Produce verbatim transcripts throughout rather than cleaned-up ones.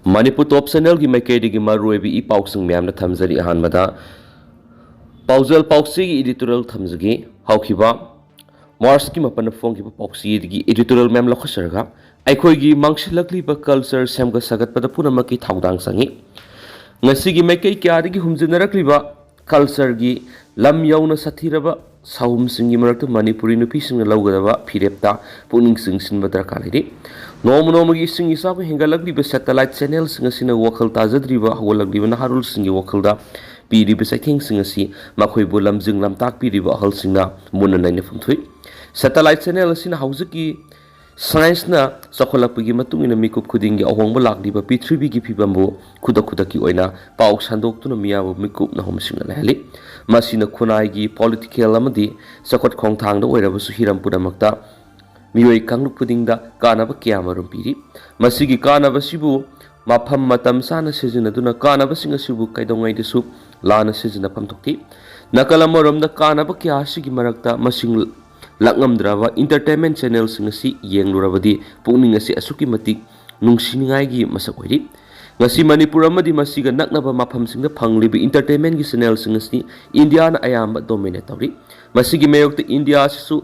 ꯃꯅꯤꯄꯨꯔ ꯇꯣꯞ ꯆꯦꯅꯦꯜꯒꯤ ꯃꯥꯏꯀꯩꯗꯒꯤ ꯃꯔꯨꯑꯣꯏꯕ ꯏ ꯄꯥꯎꯁꯤꯡ ꯃꯌꯥꯝꯅ ꯊꯝꯖꯔꯤ꯫ ꯑꯍꯥꯟꯕꯗ ꯄꯥꯎꯖꯦꯜ ꯄꯥꯎꯆꯦꯒꯤ ꯏꯗꯤꯇꯣꯔꯤꯌꯦꯜ ꯊꯝꯖꯒꯦ꯫ ꯍꯧꯈꯤꯕ ꯃꯥꯔꯆꯀꯤ ꯃꯥꯄꯟꯗ ꯐꯣꯡꯈꯤꯕ ꯄꯥꯎꯆꯦꯗꯒꯤ ꯏꯗꯤꯇꯣꯔꯤꯌꯦꯜ ꯃꯌꯥꯝ ꯂꯧꯈꯠꯆꯔꯒ ꯑꯩꯈꯣꯏꯒꯤ ꯃꯥꯡꯁꯤꯜꯂꯛꯂꯤꯕ ꯀꯜꯆꯔ ꯁꯦꯝꯒꯠ ꯁꯥꯒꯠꯄꯗ ꯄꯨꯝꯅꯃꯛꯀꯤ ꯊꯧꯗꯥꯡ ꯆꯪꯏ꯫ ꯉꯁꯤꯒꯤ ꯃꯥꯏꯀꯩ ꯀꯌꯥꯗꯒꯤ ꯍꯨꯝꯖꯤꯟꯅꯔꯛꯂꯤꯕ ꯀꯜꯆꯔꯒꯤ ꯂꯝ ꯌꯧꯅ ꯁꯥꯊꯤꯔꯕ ꯁꯥꯍꯨꯝꯁꯤꯡꯒꯤ ꯃꯔꯛꯇ ꯃꯅꯤꯄꯨꯔꯤ ꯅꯨꯄꯤꯁꯤꯡꯅ ꯂꯧꯒꯗꯕ ꯐꯤꯔꯦꯞꯇ ꯄꯨꯛꯅꯤꯡ ꯆꯤꯡꯁꯤꯟꯕ ꯗꯔꯀꯥꯔ ꯂꯩꯔꯤ꯫ ꯅꯣꯡꯃ ꯅꯣꯡꯃꯒꯤ ꯏꯁꯤꯡ ꯏꯆꯥꯎꯒ ꯍꯦꯟꯒꯠꯂꯛꯂꯤꯕ ꯁꯦꯇꯦꯂꯥꯏꯠ ꯆꯦꯅꯦꯜꯁꯤꯡ ꯑꯁꯤꯅ ꯋꯥꯈꯜ ꯇꯥꯖꯗ꯭ꯔꯤꯕ ꯍꯧꯒꯠꯂꯛꯂꯤꯕ ꯅꯍꯥꯔꯣꯜꯁꯤꯡꯒꯤ ꯋꯥꯈꯜꯗ ꯄꯤꯔꯤꯕ ꯆꯩꯊꯦꯡꯁꯤꯡ ꯑꯁꯤ ꯃꯈꯣꯏꯕꯨ ꯂꯝꯖꯤꯡ ꯂꯝꯇꯥꯛꯄꯤꯔꯤꯕ ꯑꯍꯜꯁꯤꯡꯅ ꯃꯨꯟꯅ ꯅꯩꯅꯐꯝ ꯊꯣꯛꯏ꯫ ꯁꯦꯇꯦꯂꯥꯏꯠ ꯆꯦꯅꯦꯜ ꯑꯁꯤꯅ ꯍꯧꯖꯤꯛꯀꯤ ꯁꯥꯏꯟꯁꯅ ꯆꯥꯎꯈꯠꯂꯛꯄꯒꯤ ꯃꯇꯨꯡ ꯏꯟꯅ ꯃꯤꯀꯨꯞ ꯈꯨꯗꯤꯡꯒꯤ ꯑꯍꯣꯡꯕ ꯂꯥꯛꯂꯤꯕ ꯄ꯭ꯔꯤꯊꯤꯕꯤꯒꯤ ꯐꯤꯕꯝꯕꯨ ꯈꯨꯗꯛ ꯈꯨꯗꯛꯀꯤ ꯑꯣꯏꯅ ꯄꯥꯎ ꯁꯟꯗꯣꯛꯇꯨꯅ ꯃꯤꯌꯥꯝꯕꯨ ꯃꯤꯀꯨꯞ ꯅꯍꯨꯝ ꯁꯤꯡꯅ ꯂꯩꯍꯜꯂꯤ꯫ ꯃꯁꯤꯅ ꯈꯨꯟꯅꯥꯏꯒꯤ, ꯄꯣꯂꯤꯇꯤꯀꯦꯜ ꯑꯃꯗꯤ ꯆꯥꯎꯈꯠ ꯈꯣꯡꯊꯥꯡꯗ ꯑꯣꯏꯔꯕꯁꯨ ꯍꯤꯔꯝ ꯄꯨꯝꯅꯃꯛꯇ ꯃꯤꯑꯣꯏ ꯀꯥꯡꯂꯨꯞ ꯈꯨꯗꯤꯡꯗ ꯀꯥꯟꯅꯕ ꯀꯌꯥ ꯑꯃꯔꯣꯝ ꯄꯤꯔꯤ꯫ ꯃꯁꯤꯒꯤ ꯀꯥꯟꯅꯕꯁꯤꯕꯨ ꯃꯐꯝ ꯃꯇꯝ ꯆꯥꯅ ꯁꯤꯖꯤꯟꯅꯗꯨꯅ ꯀꯥꯟꯅꯕꯁꯤꯡ ꯑꯁꯤꯕꯨ ꯀꯩꯗꯧꯉꯩꯗꯁꯨ ꯂꯥꯟꯅ ꯁꯤꯖꯤꯟꯅꯐꯝ ꯊꯣꯛꯇꯦ꯫ ꯅꯥꯀꯜ ꯑꯃꯔꯣꯝꯗ ꯀꯥꯟꯅꯕ ꯀꯌꯥ ꯑꯁꯤꯒꯤ ꯃꯔꯛꯇ ꯃꯁꯤꯡ ꯂꯥꯛꯉꯝꯗ꯭ꯔꯕ ꯏꯟꯇꯔꯇꯦꯟꯃꯦꯟ ꯆꯦꯅꯦꯜꯁꯤꯡ ꯑꯁꯤ ꯌꯦꯡꯂꯨꯔꯕꯗꯤ ꯄꯨꯛꯅꯤꯡ ꯑꯁꯤ ꯑꯁꯨꯛꯀꯤ ꯃꯇꯤꯛ ꯅꯨꯡꯁꯤꯅꯤꯡꯉꯥꯏꯒꯤ ꯃꯁꯛ ꯑꯣꯏꯔꯤ꯫ ꯉꯁꯤ ꯃꯅꯤꯄꯨꯔ ꯑꯃꯗꯤ ꯃꯁꯤꯒ ꯅꯛꯅꯕ ꯃꯐꯝꯁꯤꯡꯗ ꯐꯪꯂꯤꯕ ꯏꯟꯇꯔꯇꯦꯟꯃꯦꯟꯒꯤ ꯆꯦꯅꯦꯜꯁꯤꯡ ꯑꯁꯤ ꯏꯟꯗꯤꯌꯥꯅ ꯑꯌꯥꯝꯕ ꯗꯣꯃꯤꯅꯦꯠ ꯇꯧꯔꯤ꯫ ꯃꯁꯤꯒꯤ ꯃꯥꯌꯣꯛꯇ ꯏꯟꯗꯤꯌꯥ ꯑꯁꯤꯁꯨ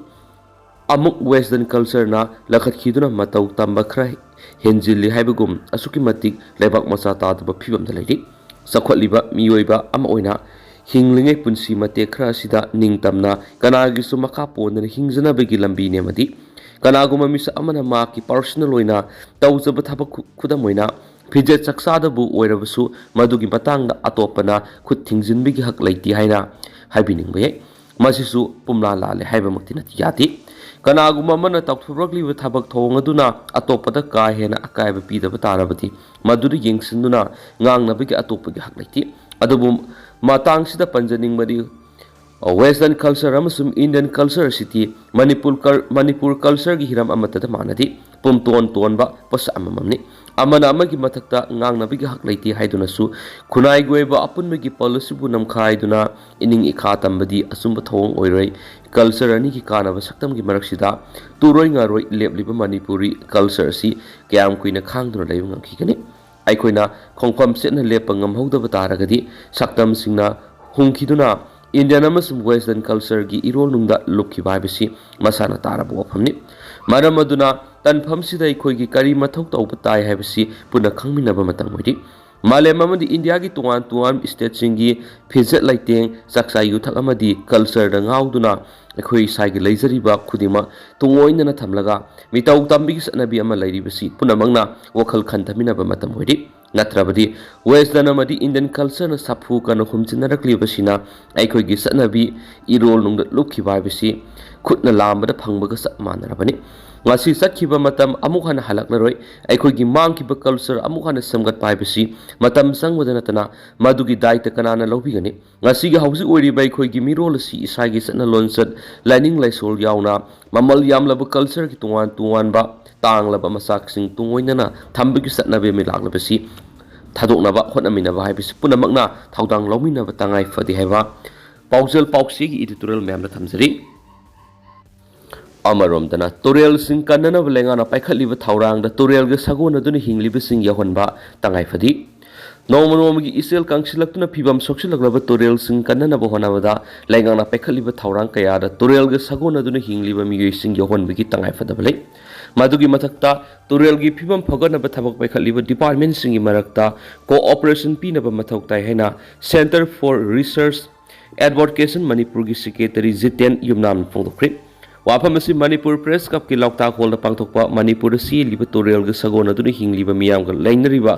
ꯑꯃꯨꯛ ꯋꯦꯁꯇꯔꯟ ꯀꯜꯆꯔꯅ ꯂꯧꯈꯠꯈꯤꯗꯨꯅ ꯃꯇꯧ ꯇꯝꯕ ꯈꯔ ꯍꯦꯟꯖꯤꯜꯂꯤ ꯍꯥꯏꯕꯒꯨꯝ ꯑꯁꯨꯛꯀꯤ ꯃꯇꯤꯛ ꯂꯩꯕꯥꯛ ꯃꯆꯥ ꯇꯥꯗꯕ ꯐꯤꯕꯝꯗ ꯂꯩꯔꯤ꯫ ꯆꯥꯎꯈꯠꯂꯤꯕ ꯃꯤꯑꯣꯏꯕ ꯑꯃ ꯑꯣꯏꯅ ꯍꯤꯡꯂꯤꯉꯩ ꯄꯨꯟꯁꯤ ꯃꯇꯦꯛ ꯈꯔ ꯑꯁꯤꯗ ꯅꯤꯡꯇꯝꯅ ꯀꯅꯥꯒꯤꯁꯨ ꯃꯈꯥ ꯄꯣꯟꯗꯅ ꯍꯤꯡꯖꯅꯕꯒꯤ ꯂꯝꯕꯤꯅꯤ ꯑꯃꯗꯤ ꯀꯅꯥꯒꯨꯝꯕ ꯃꯤꯁꯛ ꯑꯃꯅ ꯃꯍꯥꯛꯀꯤ ꯄꯔꯁꯣꯅꯦꯜ ꯑꯣꯏꯅ ꯇꯧꯖꯕ ꯊꯕꯛ ꯈꯨ-, ꯈꯨꯗꯝ ꯑꯣꯏꯅ ꯐꯤꯖꯦꯠ ꯆꯥꯛꯆꯥꯗꯕꯨ ꯑꯣꯏꯔꯕꯁꯨ ꯃꯗꯨꯒꯤ ꯃꯇꯥꯡꯗ ꯑꯇꯣꯞꯄꯅ ꯈꯨꯠ ꯊꯤꯡꯖꯤꯟꯕꯒꯤ ꯍꯛ ꯂꯩꯇꯦ ꯍꯥꯏꯅ ꯍꯥꯏꯕꯤꯅꯤꯡꯕ ꯌꯥꯏ꯫ ꯃꯁꯤꯁꯨ ꯄꯨꯝꯂꯥ ꯂꯥꯜꯂꯦ ꯍꯥꯏꯕꯃꯛꯇꯤ ꯅꯠꯇꯦ, ꯌꯥꯗꯦ꯫ ꯀꯅꯥꯒꯨꯝꯕ ꯑꯃꯅ ꯇꯧꯊꯣꯔꯛꯂꯤꯕ ꯊꯕꯛ ꯊꯧꯑꯣꯡ ꯑꯗꯨꯅ ꯑꯇꯣꯞꯄꯗ ꯀꯥ ꯍꯦꯟꯅ ꯑꯀꯥꯏꯕ ꯄꯤꯗꯕ ꯇꯥꯔꯕꯗꯤ ꯃꯗꯨꯗ ꯌꯦꯡꯁꯤꯟꯗꯨꯅ ꯉꯥꯡꯅꯕꯒꯤ ꯑꯇꯣꯞꯄꯒꯤ ꯍꯛ ꯂꯩꯇꯦ꯫ ꯑꯗꯨꯕꯨ ꯃꯇꯥꯡꯁꯤꯗ ꯄꯟꯖꯅꯤꯡꯕꯗꯤ ꯋꯦꯁꯇꯔꯟ ꯀꯜꯆꯔ ꯑꯃꯁꯨꯡ ꯏꯟꯗꯤꯌꯟ ꯀꯜꯆꯔ ꯑꯁꯤꯗꯤ ꯃꯅꯤꯄꯨꯔ ꯀꯜ-, ꯃꯅꯤꯄꯨꯔ ꯀꯜꯆꯔꯒꯤ ꯍꯤꯔꯝ ꯑꯃꯠꯇꯗ ꯃꯥꯟꯅꯗꯦ꯫ ꯄꯨꯝꯇꯣꯟ ꯇꯣꯟꯕ ꯄꯣꯠꯁꯛ ꯑꯃꯃꯝꯅꯤ꯫ ꯑꯃꯅ ꯑꯃꯒꯤ ꯃꯊꯛꯇ ꯉꯥꯡꯅꯕꯒꯤ ꯍꯛ ꯂꯩꯇꯦ ꯍꯥꯏꯗꯨꯅꯁꯨ ꯈꯨꯟꯅꯥꯏꯒꯤ ꯑꯣꯏꯕ ꯑꯄꯨꯟꯕꯒꯤ ꯄꯜ ꯑꯁꯤꯕꯨ ꯅꯝꯈꯥꯏꯗꯨꯅ ꯏꯅꯤꯡ ꯏꯈꯥ ꯇꯝꯕꯗꯤ ꯑꯆꯨꯝꯕ ꯊꯧꯑꯣꯡ ꯑꯣꯏꯔꯣꯏ꯫ ꯀꯜꯆꯔ ꯑꯅꯤꯒꯤ ꯀꯥꯟꯅꯕ ꯁꯛꯇꯝꯒꯤ ꯃꯔꯛꯁꯤꯗ ꯇꯨꯔꯣꯏ ꯉꯥꯔꯣꯏ ꯂꯦꯞꯂꯤꯕ ꯃꯅꯤꯄꯨꯔꯤ ꯀꯜꯆꯔ ꯑꯁꯤ ꯀꯌꯥꯝ ꯀꯨꯏꯅ ꯈꯥꯡꯗꯨꯅ ꯂꯩꯕ ꯉꯝꯈꯤꯒꯅꯤ? ꯑꯩꯈꯣꯏꯅ ꯈꯣꯡꯐꯝ ꯆꯦꯠꯅ ꯂꯦꯞꯄ ꯉꯝꯍꯧꯗꯕ ꯇꯥꯔꯒꯗꯤ, ꯁꯛꯇꯝꯁꯤꯡꯅ ꯍꯨꯝꯈꯤꯗꯨꯅ Indian ꯑꯃꯁꯨꯡ Western cultureꯒꯤ ꯏꯔꯣꯜꯅꯨꯡꯗ ꯂꯨꯞꯈꯤꯕ ꯍꯥꯏꯕꯁꯤ ꯃꯁꯥꯅ ꯇꯥꯔꯕ ꯋꯥꯐꯝꯅꯤ꯫ ꯃꯔꯝ ꯑꯗꯨꯅ ꯇꯥꯟꯐꯝꯁꯤꯗ ꯑꯩꯈꯣꯏꯒꯤ ꯀꯔꯤ ꯃꯊꯧ ꯇꯧꯕ ꯇꯥꯏ ꯍꯥꯏꯕꯁꯤ ꯄꯨꯟꯅ ꯈꯪꯃꯤꯟꯅꯕ ꯃꯇꯝ ꯑꯣꯏꯔꯤ꯫ ꯃꯥꯂꯦꯝ ꯑꯃꯗꯤ ꯏꯟꯗꯤꯌꯥꯒꯤ ꯇꯣꯉꯥꯟ ꯇꯣꯉꯥꯟꯕ stateꯁꯤꯡꯒꯤ ꯐꯤꯖꯦꯠ ꯂꯩꯇꯦꯡ, ꯆꯥꯛꯆꯥ ꯌꯨꯊꯛ ꯑꯃꯗꯤ cultureꯗ ꯉꯥꯎꯗꯨꯅ ꯑꯩꯈꯣꯏ ꯏꯁꯥꯒꯤ ꯂꯩꯖꯔꯤꯕ ꯈꯨꯗꯤꯡꯃꯛ ꯇꯨꯡꯑꯣꯏꯅꯅ ꯊꯝꯂꯒ ꯃꯤꯇꯧ ꯇꯝꯕꯒꯤ ꯆꯠꯅꯕꯤ ꯑꯃ ꯂꯩꯔꯤꯕꯁꯤ ꯄꯨꯝꯅꯃꯛꯅ ꯋꯥꯈꯜ ꯈꯟꯊꯃꯤꯟꯅꯕ ꯃꯇꯝ ꯑꯣꯏꯔꯤ꯫ ꯅꯠꯇ꯭ꯔꯕꯗꯤ Western ꯑꯃꯗꯤ Indian cultureꯅ ꯁꯥꯐꯨ ꯀꯟꯅ ꯍꯨꯝꯖꯤꯟꯅꯔꯛꯂꯤꯕꯁꯤꯅ ꯑꯩꯈꯣꯏꯒꯤ ꯆꯠꯅꯕꯤ ꯏꯔꯣꯜꯅꯨꯡꯗ ꯂꯨꯞꯈꯤꯕ ꯍꯥꯏꯕꯁꯤ ꯈꯨꯠꯅ ꯂꯥꯝꯕꯗ ꯐꯪꯕꯒ ꯆꯞ ꯃꯥꯟꯅꯔꯕꯅꯤ꯫ ꯉꯁꯤ ꯆꯠꯈꯤꯕ ꯃꯇꯝ ꯑꯃꯨꯛ ꯍꯟꯅ ꯍꯜꯂꯛꯂꯔꯣꯏ꯫ ꯑꯩꯈꯣꯏꯒꯤ ꯃꯥꯡꯈꯤꯕ culture ꯑꯃꯨꯛ ꯍꯟꯅ ꯁꯦꯝꯒꯠꯄ ꯍꯥꯏꯕꯁꯤ ꯃꯇꯝ ꯆꯪꯕꯗ ꯅꯠꯇꯅ ꯃꯗꯨꯒꯤ ꯗꯥꯏꯇ ꯀꯅꯥꯅ ꯂꯧꯕꯤꯒꯅꯤ? ꯉꯁꯤꯒꯤ ꯍꯧꯖꯤꯛ ꯑꯣꯏꯔꯤꯕ ꯑꯩꯈꯣꯏꯒꯤ ꯃꯤꯔꯣꯜ ꯑꯁꯤ ꯏꯁꯥꯒꯤ ꯆꯠꯅ ꯂꯣꯟꯆꯠ, ꯂꯥꯏꯅꯤꯡ ꯂꯥꯏꯁꯣꯜ ꯌꯥꯎꯅ ꯃꯃꯜ ꯌꯥꯝꯂꯕ cultureꯒꯤ ꯇꯣꯉꯥꯟ ꯇꯣꯉꯥꯟꯕ ꯇꯥꯡꯂꯕ ꯃꯆꯥꯛꯁꯤꯡ ꯇꯨꯡꯑꯣꯏꯅꯅ ꯊꯝꯕꯒꯤ ꯆꯠꯅꯕꯤ ꯑꯃ ꯂꯥꯛꯂꯕꯁꯤ ꯊꯥꯗꯣꯛꯅꯕ ꯍꯣꯠꯅꯃꯤꯟꯅꯕ ꯍꯥꯏꯕꯁꯤ ꯄꯨꯝꯅꯃꯛꯅ ꯊꯧꯗꯥꯡ ꯂꯧꯃꯤꯟꯅꯕ ꯇꯉꯥꯏ ꯐꯗꯦ ꯍꯥꯏꯕ ꯄꯥꯎꯖꯦꯜ ꯄꯥꯎꯆꯦꯒꯤ editorial ꯃꯌꯥꯝꯗ ꯊꯝꯖꯔꯤ꯫ ꯑꯃꯔꯣꯝꯗꯅ ꯇꯨꯔꯦꯜꯁꯤꯡ ꯀꯟꯅꯅꯕ ꯂꯩꯉꯥꯛꯅ ꯄꯥꯏꯈꯠꯂꯤꯕ ꯊꯧꯔꯥꯡꯗ ꯇꯨꯔꯦꯜꯒ ꯁꯥꯒꯣꯟꯅꯗꯨꯅ ꯍꯤꯡꯂꯤꯕꯁꯤꯡ ꯌꯧꯍꯟꯕ ꯇꯉꯥꯏ ꯐꯗꯦ꯫ ꯅꯣꯡꯃ ꯅꯣꯡꯃꯒꯤ ꯏꯆꯦꯜ ꯀꯪꯁꯤꯜꯂꯛꯇꯨꯅ ꯐꯤꯕꯝ ꯁꯣꯛꯆꯤꯜꯂꯛꯂꯕ ꯇꯨꯔꯦꯜꯁꯤꯡ ꯀꯟꯅꯅꯕ ꯍꯣꯠꯅꯕꯗ ꯂꯩꯉꯥꯛꯅ ꯄꯥꯏꯈꯠꯂꯤꯕ ꯊꯧꯔꯥꯡ ꯀꯌꯥꯗ ꯇꯨꯔꯦꯜꯒ ꯁꯥꯒꯣꯟꯅꯗꯨꯅ ꯍꯤꯡꯂꯤꯕ ꯃꯤꯑꯣꯏꯁꯤꯡ ꯌꯧꯍꯟꯕꯒꯤ ꯇꯉꯥꯏꯐꯗꯕ ꯂꯩ꯫ ꯃꯗꯨꯒꯤ ꯃꯊꯛꯇ ꯇꯨꯔꯦꯜꯒꯤ ꯐꯤꯕꯝ ꯐꯒꯠꯅꯕ ꯊꯕꯛ ꯄꯥꯏꯈꯠꯂꯤꯕ departmentꯁꯤꯡꯒꯤ ꯃꯔꯛꯇ cooperation ꯄꯤꯅꯕ ꯃꯊꯧ ꯇꯥꯏ ꯍꯥꯏꯅ Centre for Research Advocation ꯃꯅꯤꯄꯨꯔꯒꯤ secretary ꯖꯤꯇꯦꯟ ꯌꯨꯝꯅꯥꯝꯅ ꯐꯣꯡꯗꯣꯛꯈ꯭ꯔꯦ꯫ ꯋꯥꯐꯝ ꯑꯁꯤ ꯃꯅꯤꯄꯨꯔ Press Clubꯀꯤ ꯂꯣꯛꯇꯥꯛ ꯍꯣꯜꯗ ꯄꯥꯡꯊꯣꯛꯄ ꯃꯅꯤꯄꯨꯔꯗ ꯆꯦꯜꯂꯤꯕ ꯇꯨꯔꯦꯜꯒ ꯁꯥꯒꯣꯟꯅꯗꯨꯅ ꯍꯤꯡꯂꯤꯕ ꯃꯤꯌꯥꯝꯒ ꯂꯩꯅꯔꯤꯕ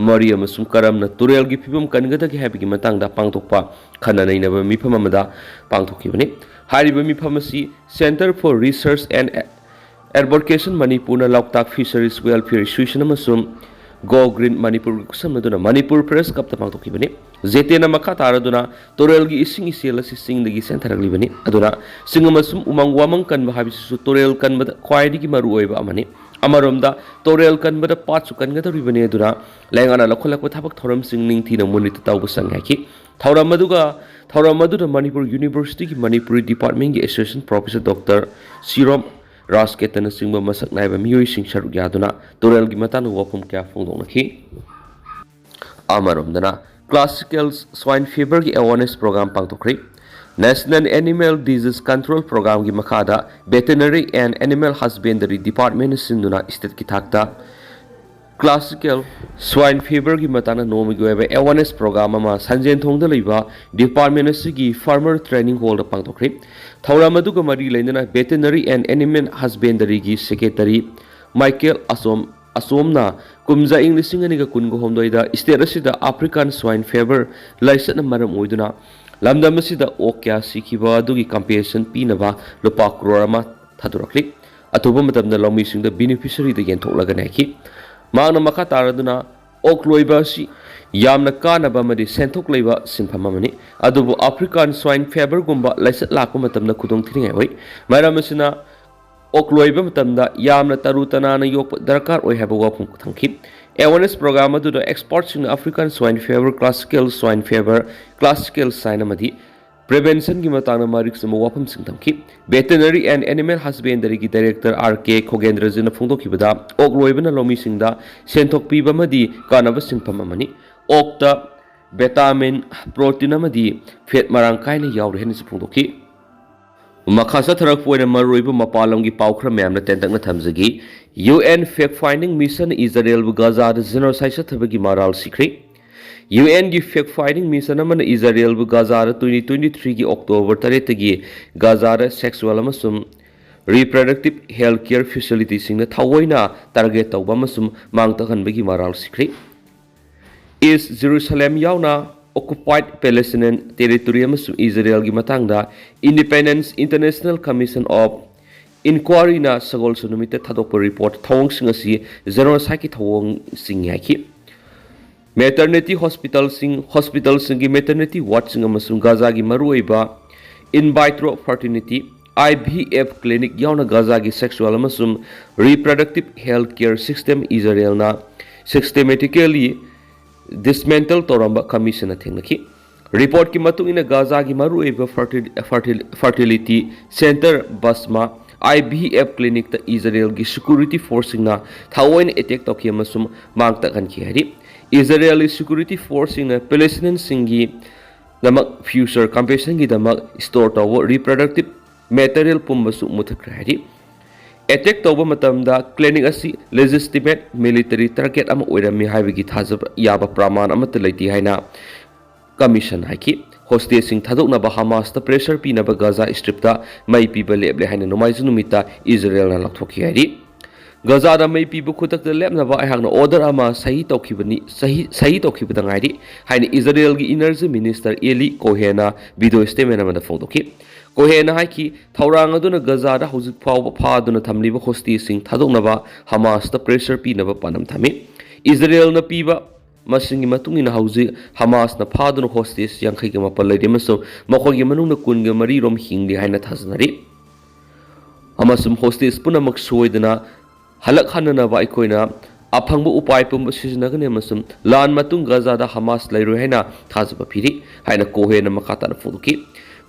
ꯃꯔꯤ ꯑꯃꯁꯨꯡ ꯀꯔꯝꯅ ꯇꯨꯔꯦꯜꯒꯤ ꯐꯤꯕꯝ ꯀꯟꯒꯗꯒꯦ ꯍꯥꯏꯕꯒꯤ ꯃꯇꯥꯡꯗ ꯄꯥꯡꯊꯣꯛꯄ ꯈꯟꯅ ꯅꯩꯅꯕ ꯃꯤꯐꯝ ꯑꯃꯗ ꯄꯥꯡꯊꯣꯛꯈꯤꯕꯅꯤ꯫ ꯍꯥꯏꯔꯤꯕ ꯃꯤꯐꯝ ꯑꯁꯤ Centre for Research and Advocation ꯃꯅꯤꯄꯨꯔꯅ ꯂꯣꯛꯇꯥꯛ Fisheries Welfare Association ꯑꯃꯁꯨꯡ Go Green ꯃꯅꯤꯄꯨꯔꯒ ꯈꯨꯠꯁꯝꯅꯗꯨꯅ ꯃꯅꯤꯄꯨꯔ Press Clubꯇ ꯄꯥꯡꯊꯣꯛꯈꯤꯕꯅꯤ꯫ ꯖꯦꯇꯦꯟꯅ ꯃꯈꯥ ꯇꯥꯔꯗꯨꯅ ꯇꯨꯔꯦꯜꯒꯤ ꯏꯁꯤꯡ ꯏꯆꯦꯜ ꯑꯁꯤ ꯆꯤꯡꯗꯒꯤ ꯆꯦꯟꯊꯔꯛꯂꯤꯕꯅꯤ꯫ ꯑꯗꯨꯅ ꯆꯤꯡ ꯑꯃꯁꯨꯡ ꯎꯃꯪ ꯋꯥꯃꯪ ꯀꯟꯕ ꯍꯥꯏꯕꯁꯤꯁꯨ ꯇꯨꯔꯦꯜ ꯀꯟꯕꯗ ꯈ꯭ꯋꯥꯏꯗꯒꯤ ꯃꯔꯨꯑꯣꯏꯕ ꯑꯃꯅꯤ꯫ ꯑꯃꯔꯣꯝꯗ ꯇꯨꯔꯦꯜ ꯀꯟꯕꯗ ꯄꯥꯠꯁꯨ ꯀꯟꯒꯗꯧꯔꯤꯕꯅꯤ꯫ ꯑꯗꯨꯅ ꯂꯩꯉꯥꯛꯅ ꯂꯧꯈꯠꯂꯛꯄ ꯊꯕꯛ ꯊꯧꯔꯝꯁꯤꯡ ꯅꯤꯡꯊꯤꯅ ꯃꯨꯟꯅ ꯇꯧꯕ ꯆꯪꯉꯤ ꯍꯥꯏꯈꯤ꯫ ꯊꯧꯔꯝ ꯑꯗꯨꯒ ꯊꯧꯔꯝ ꯑꯗꯨꯗ Manipur Universityꯒꯤ Manipuri departmentꯀꯤ associate professor Doctor ꯁꯤꯔꯣꯝ ꯔꯥꯖꯀꯦꯇꯅꯆꯤꯡꯕ ꯃꯁꯛ ꯅꯥꯏꯕ ꯃꯤꯑꯣꯏꯁꯤꯡ ꯁꯔꯨꯛ ꯌꯥꯗꯨꯅ ꯇꯨꯔꯦꯜꯒꯤ ꯃꯇꯥꯡꯗ ꯋꯥꯐꯝ ꯀꯌꯥ ꯐꯣꯡꯗꯣꯛꯅꯈꯤ꯫ ꯑꯃꯔꯣꯝꯗꯅ, classical swine feverꯒꯤ awareness program ꯄꯥꯡꯊꯣꯛꯈ꯭ꯔꯤ꯫ National Animal Disease Control Programꯒꯤ ꯃꯈꯥꯗ Veterinary and Animal Husbandry Departmentꯅ ꯁꯤꯟꯗꯨꯅ stateꯀꯤ ꯊꯥꯛꯇ classical swine feverꯒꯤ ꯃꯇꯥꯡꯗ ꯅꯣꯡꯃꯒꯤ ꯑꯣꯏꯕ awareness program ꯑꯃ ꯁꯟꯖꯦꯟꯊꯣꯡꯗ ꯂꯩꯕ department ꯑꯁꯤꯒꯤ farmer training hallꯗ ꯄꯥꯡꯊꯣꯛꯈ꯭ꯔꯤ꯫ ꯊꯧꯔꯝ ꯑꯗꯨꯒ ꯃꯔꯤ ꯂꯩꯅꯅ Veterinary and Animal Husbandryꯒꯤ secretary Michael ꯑꯁꯣꯝ ꯑꯁꯣꯝꯅ ꯀꯨꯝꯖꯥ ꯏꯪ ꯂꯤꯁꯤꯡ ꯑꯅꯤꯒ ꯀꯨꯟꯒ ꯍꯨꯝꯗꯣꯏꯗ state ꯑꯁꯤꯗ African swine fever ꯂꯥꯏꯆꯠꯅ ꯃꯔꯝ ꯑꯣꯏꯗꯨꯅ ꯂꯝꯗꯝ ꯑꯁꯤꯗ ꯑꯣꯛ ꯀꯌꯥ ꯁꯤꯈꯤꯕ ꯑꯗꯨꯒꯤ compensation ꯄꯤꯅꯕ ꯂꯨꯄꯥ ꯀ꯭ꯔꯣꯔ ꯑꯃ ꯊꯥꯗꯣꯔꯛꯂꯤ꯫ ꯑꯊꯨꯕ ꯃꯇꯝꯗ ꯂꯧꯃꯤꯁꯤꯡꯗ beneficiaryꯗ ꯌꯦꯟꯊꯣꯛꯂꯒꯅꯤ ꯍꯥꯏꯈꯤ꯫ ꯃꯍꯥꯛꯅ ꯃꯈꯥ ꯇꯥꯔꯗꯨꯅ, ꯑꯣꯛ ꯂꯣꯏꯕ ꯑꯁꯤ ꯌꯥꯝꯅ ꯀꯥꯟꯅꯕ ꯑꯃꯗꯤ ꯁꯦꯟꯊꯣꯛ ꯂꯩꯕ ꯁꯤꯟꯐꯝ ꯑꯃꯅꯤ, ꯑꯗꯨꯕꯨ African swine feverꯒꯨꯝꯕ ꯂꯥꯏꯆꯠ ꯂꯥꯛꯄ ꯃꯇꯝꯗ ꯈꯨꯗꯣꯡ ꯊꯤꯅꯤꯡꯉꯥꯏ ꯑꯣꯏ꯫ ꯃꯔꯝ ꯑꯁꯤꯅ, ꯑꯣꯛ ꯂꯣꯏꯕ ꯃꯇꯝꯗ ꯌꯥꯝꯅ ꯇꯔꯨ ꯇꯅꯥꯟꯅ ꯌꯣꯛꯄ ꯗꯔꯀꯥꯔ ꯑꯣꯏ ꯍꯥꯏꯕ ꯋꯥꯐꯝ ꯊꯝꯈꯤ꯫ Awareness program ꯑꯗꯨꯗ expertꯁꯤꯡꯅ African swine fever, classical swine fever, classical sign ꯑꯃꯗꯤ preventionꯒꯤ ꯃꯇꯥꯡꯗ ꯃꯔꯤꯛ ꯆꯨꯝꯕ ꯋꯥꯐꯝꯁꯤꯡ ꯊꯝꯈꯤ꯫ Veterinary and Animal Husbandryꯒꯤ director R K ꯈꯣꯒꯦꯟꯗ꯭ꯔꯖꯤꯠꯅ ꯐꯣꯡꯗꯣꯛꯈꯤꯕꯗ, ꯑꯣꯛ ꯂꯣꯏꯕꯅ ꯂꯧꯃꯤꯁꯤꯡꯗ ꯁꯦꯟꯊꯣꯛ ꯄꯤꯕ ꯑꯃꯗꯤ ꯀꯥꯟꯅꯕ ꯁꯤꯟꯐꯝ ꯑꯃꯅꯤ꯫ ꯑꯣꯛꯇ vitamin, protein ꯑꯃꯗꯤ fat ꯃꯔꯥꯡ ꯀꯥꯏꯅ ꯌꯥꯎꯔꯤ ꯍꯥꯏꯅꯁꯨ ꯐꯣꯡꯗꯣꯛꯈꯤ꯫ ꯃꯈꯥ ꯆꯠꯊꯔꯛꯄ ꯑꯣꯏꯅ ꯃꯔꯨꯑꯣꯏꯕ ꯃꯄꯥꯟ ꯂꯝꯒꯤ ꯄꯥꯎ ꯈꯔ ꯃꯌꯥꯝꯅ ꯇꯦꯟꯇꯛꯅ ꯊꯝꯖꯒꯦ꯫ UN fact finding mission ꯏꯖꯔꯦꯜꯕꯨ ꯒꯥꯖꯥꯗ genocide ꯆꯠꯊꯕꯒꯤ ꯃꯔꯥꯜ ꯁꯤꯈ꯭ꯔꯦ꯫ UNꯒꯤ fact finding mission ꯑꯃꯅ ꯏꯖꯔꯦꯜꯕꯨ ꯒꯥꯖꯥꯗ twenty twenty threeꯒꯤ October ꯇꯔꯦꯠꯇꯒꯤ ꯒꯥꯖꯥꯗ sexual ꯑꯃꯁꯨꯡ reproductive health care facilitiesꯁꯤꯡꯗ ꯊꯑꯣꯏꯅ target ꯇꯧꯕ ꯑꯃꯁꯨꯡ ꯃꯥꯡ ꯇꯥꯛꯍꯟꯕꯒꯤ ꯃꯔꯥꯜ ꯁꯤꯈ꯭ꯔꯦ꯫ East Jerusalem ꯌꯥꯎꯅ occupied Palestinian territory ꯑꯃꯁꯨꯡ ꯏꯖꯔꯦꯜꯒꯤ ꯃꯇꯥꯡꯗ Independence International Commission of Inquiryꯅ ꯁꯒꯣꯜꯁꯦꯟ ꯅꯨꯃꯤꯠꯇ ꯊꯥꯗꯣꯛꯄ report ꯊꯧꯑꯣꯡꯁꯤꯡ ꯑꯁꯤ genocideꯀꯤ ꯊꯧꯑꯣꯡꯁꯤꯡꯅꯤ ꯍꯥꯏꯈꯤ꯫ Maternity hospitalꯁꯤꯡ, hospitalꯁꯤꯡꯒꯤ maternity wardꯁꯤꯡ ꯑꯃꯁꯨꯡ ꯒꯥꯖꯥꯒꯤ ꯃꯔꯨꯑꯣꯏꯕ in vitro fertility, IVF clinic ꯌꯥꯎꯅ ꯒꯥꯖꯥꯒꯤ sexual ꯑꯃꯁꯨꯡ reproductive health care system ꯏꯖꯔꯦꯜꯅ systematically dismantle ꯇꯧꯔꯝꯕ commissionꯅ ꯊꯦꯡꯅꯈꯤ꯫ Reportꯀꯤ ꯃꯇꯨꯡ ꯏꯟꯅ, ꯒꯥꯖꯥꯒꯤ ꯃꯔꯨꯑꯣꯏꯕ fertil-, fertil-, fertility center ꯕꯁꯃꯥ I V F clinicꯇ ꯏꯖꯔꯦꯜꯒꯤ security forceꯁꯤꯡꯅ ꯊꯑꯣꯏꯅ attack ꯇꯧꯈꯤ ꯑꯃꯁꯨꯡ ꯃꯥꯡ ꯇꯥꯛꯍꯟꯈꯤ ꯍꯥꯏꯔꯤ꯫ ꯏꯖꯔꯦꯜꯒꯤ security forceꯁꯤꯡꯅ Palestinianꯁꯤꯡꯒꯤꯗꯃꯛ future compensationꯒꯤꯗꯃꯛ store ꯇꯧꯕ reproductive material ꯄꯨꯝꯕꯁꯨ ꯃꯨꯊꯠꯈ꯭ꯔꯦ ꯍꯥꯏꯔꯤ꯫ Attack ꯇꯧꯕ ꯃꯇꯝꯗ clinic ꯑꯁꯤ legitimate military target ꯑꯃ ꯑꯣꯏꯔꯝꯃꯤ ꯍꯥꯏꯕꯒꯤ ꯊꯥꯖꯕ ꯌꯥꯕ ꯄ꯭ꯔꯃꯥꯟ ꯑꯃꯠꯇ ꯂꯩꯇꯦ ꯍꯥꯏꯅ commission ꯍꯥꯏꯈꯤ꯫ Hostageꯁꯤꯡ ꯊꯥꯗꯣꯛꯅꯕ ꯍꯃꯥꯁꯇ pressure ꯄꯤꯅꯕ ꯒꯥꯖꯥ ꯁ꯭ꯇ꯭ꯔꯤꯞꯇ ꯃꯩ ꯄꯤꯕ ꯂꯦꯞꯂꯦ ꯍꯥꯏꯅ ꯅꯣꯡꯃꯥꯏꯖꯤꯡ ꯅꯨꯃꯤꯠꯇ ꯏꯖꯔꯦꯜꯅ ꯂꯥꯎꯊꯣꯛꯈꯤ ꯍꯥꯏꯔꯤ꯫ "ꯒꯥꯖꯥꯗ ꯃꯩ ꯄꯤꯕ ꯈꯨꯗꯛꯇ ꯂꯦꯞꯅꯕ ꯑꯩꯍꯥꯛꯅ order ꯑꯃ ꯁꯍꯤ ꯇꯧꯈꯤꯕꯅꯤ, ꯁꯍꯤ, ꯁꯍꯤ ꯇꯧꯈꯤꯕꯗ ꯉꯥꯏꯔꯤ" ꯍꯥꯏꯅ ꯏꯖꯔꯦꯜꯒꯤ energy minister Eli Cohenꯅ video statement ꯑꯃꯗ ꯐꯣꯡꯗꯣꯛꯈꯤ꯫ Cohenꯅ ꯍꯥꯏꯈꯤ, "ꯊꯧꯔꯥꯡ ꯑꯗꯨꯅ ꯒꯥꯖꯥꯗ ꯍꯧꯖꯤꯛ ꯐꯥꯎꯕ ꯐꯥꯗꯨꯅ ꯊꯝꯂꯤꯕ hostageꯁꯤꯡ ꯊꯥꯗꯣꯛꯅꯕ ꯍꯃꯥꯁꯇ pressure ꯄꯤꯅꯕ ꯄꯥꯟꯗꯝ ꯊꯝꯃꯤ꯫ ꯏꯖꯔꯦꯜꯅ ꯄꯤꯕ ꯃꯁꯤꯡꯒꯤ ꯃꯇꯨꯡ ꯏꯟꯅ ꯍꯧꯖꯤꯛ ꯍꯃꯥꯁꯅ ꯐꯥꯗꯨꯅ hostage ꯌꯥꯡꯈꯩꯒ ꯃꯥꯄꯟ ꯂꯩꯔꯤ ꯑꯃꯁꯨꯡ ꯃꯈꯣꯏꯒꯤ ꯃꯅꯨꯡꯗ ꯀꯨꯟꯒ ꯃꯔꯤ ꯔꯣꯝ ꯍꯤꯡꯂꯤ ꯍꯥꯏꯅ ꯊꯥꯖꯅꯔꯤ꯫ ꯑꯃꯁꯨꯡ hostage ꯄꯨꯝꯅꯃꯛ ꯁꯣꯏꯗꯅ ꯍꯜꯂꯛꯍꯟꯅꯅꯕ ꯑꯩꯈꯣꯏꯅ ꯑꯐꯪꯕ ꯎꯄꯥꯏ ꯄꯨꯝꯕ ꯁꯤꯖꯤꯟꯅꯒꯅꯤ ꯑꯃꯁꯨꯡ ꯂꯥꯟ ꯃꯇꯨꯡ ꯒꯥꯖꯥꯗ ꯍꯃꯥꯁ ꯂꯩꯔꯣꯏ ꯍꯥꯏꯅ ꯊꯥꯖꯕ ꯄꯤꯔꯤ" ꯍꯥꯏꯅ ꯀꯣꯍꯦꯟꯅ ꯃꯈꯥ ꯇꯥꯅ ꯐꯣꯡꯗꯣꯛꯈꯤ꯫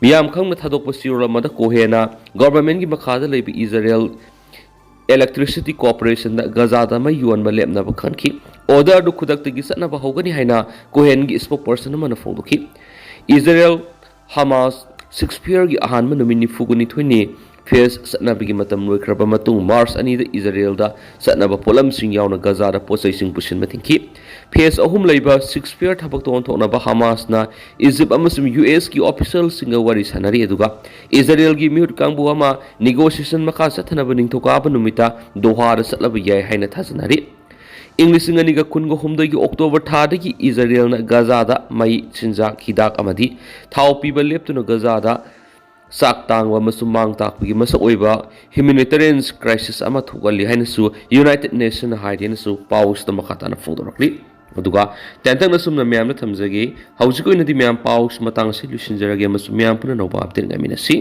ꯃꯤꯌꯥꯝ ꯈꯪꯅ ꯊꯥꯗꯣꯛꯄ ꯆꯦꯔꯣꯜ ꯑꯃꯗ ꯀꯣꯍꯦꯟꯅ governmentꯀꯤ ꯃꯈꯥꯗ ꯂꯩꯕ ꯏꯖꯔꯦꯜ Electricity Corporationꯗ ꯒꯥꯖꯥꯗ ꯃꯩ ꯌꯣꯟꯕ ꯂꯦꯞꯅꯕ ꯈꯟꯈꯤ꯫ Order ꯑꯗꯨ ꯈꯨꯗꯛꯇꯒꯤ ꯆꯠꯅꯕ ꯍꯧꯒꯅꯤ ꯍꯥꯏꯅ ꯀꯣꯍꯦꯟꯒꯤ spokesperson ꯑꯃꯅ ꯐꯣꯡꯗꯣꯛꯈꯤ꯫ ꯏꯖꯔꯦꯜ ꯍꯃꯥꯁ ceasefireꯒꯤ ꯑꯍꯥꯟꯕ ꯅꯨꯃꯤꯠ ꯅꯤꯐꯨꯅꯤꯊꯣꯏꯅꯤ phase ꯆꯠꯅꯕꯒꯤ ꯃꯇꯝ ꯂꯣꯏꯈ꯭ꯔꯕ ꯃꯇꯨꯡ, March ꯑꯅꯤꯗ ꯏꯖꯔꯦꯜꯗ ꯆꯠꯅꯕ ꯄꯣꯠꯂꯝꯁꯤꯡ ꯌꯥꯎꯅ ꯒꯥꯖꯥꯗ ꯄꯣꯠꯆꯩꯁꯤꯡ ꯄꯨꯁꯤꯟꯕ ꯊꯤꯡꯈꯤ꯫ Phase ꯑꯍꯨꯝ ꯂꯩꯕ ceasefire ꯊꯕꯛ ꯊꯧꯑꯣꯟ ꯊꯣꯛꯅꯕ ꯍꯃꯥꯁꯅ ꯏꯖꯤꯞ ꯑꯃꯁꯨꯡ ꯌꯨ ꯑꯦꯁꯀꯤ officialꯁꯤꯡꯒ ꯋꯥꯔꯤ ꯁꯥꯟꯅꯔꯤ, ꯑꯗꯨꯒ ꯏꯖꯔꯦꯜꯒꯤ ꯃꯤꯍꯨꯠ ꯀꯥꯡꯕꯨ ꯑꯃ negotiation ꯃꯈꯥ ꯆꯠꯊꯅꯕ ꯅꯤꯡꯊꯧꯀꯥꯕ ꯅꯨꯃꯤꯠꯇ ꯗꯣꯍꯥꯗ ꯆꯠꯂꯕ ꯌꯥꯏ ꯍꯥꯏꯅ ꯊꯥꯖꯅꯔꯤ꯫ ꯏꯪ ꯂꯤꯁꯤꯡ ꯑꯅꯤꯒ ꯀꯨꯟꯒ ꯍꯨꯝꯗꯣꯏꯒꯤ October ꯊꯥꯗꯒꯤ ꯏꯖꯔꯦꯜꯅ ꯒꯥꯖꯥꯗ ꯃꯩ, ꯆꯤꯟꯖꯥꯛ, ꯍꯤꯗꯥꯛ ꯑꯃꯗꯤ ꯊꯥꯎ ꯄꯤꯕ ꯂꯦꯞꯇꯨꯅ ꯒꯥꯖꯥꯗ ꯆꯥꯛ ꯇꯥꯡꯕ ꯑꯃꯁꯨꯡ ꯃꯥꯡ ꯇꯥꯛꯄꯒꯤ ꯃꯁꯛ ꯑꯣꯏꯕ humanitarian crisis ꯑꯃ ꯊꯣꯛꯍꯜꯂꯤ ꯍꯥꯏꯅꯁꯨ United Nationsꯅ ꯍꯥꯏꯔꯤ ꯍꯥꯏꯅꯁꯨ ꯄꯥꯎꯁꯤꯗ ꯃꯈꯥ ꯇꯥꯅ ꯐꯣꯡꯗꯣꯔꯛꯂꯤ꯫ ꯑꯗꯨꯒ ꯇꯦꯟꯇꯛꯅ ꯁꯨꯝꯅ ꯃꯌꯥꯝꯗ ꯊꯝꯖꯒꯦ꯫ ꯍꯧꯖꯤꯛꯀꯤ ꯑꯣꯏꯅꯗꯤ ꯃꯌꯥꯝ ꯄꯥꯎꯁꯤ ꯃꯇꯥꯡ ꯑꯁꯤ ꯂꯣꯏꯁꯤꯟꯖꯔꯒꯦ ꯑꯃꯁꯨꯡ ꯃꯌꯥꯝ ꯄꯨꯟꯅ ꯑꯅꯧꯕ update ꯉꯥꯏꯃꯤꯟꯅꯁꯤ꯫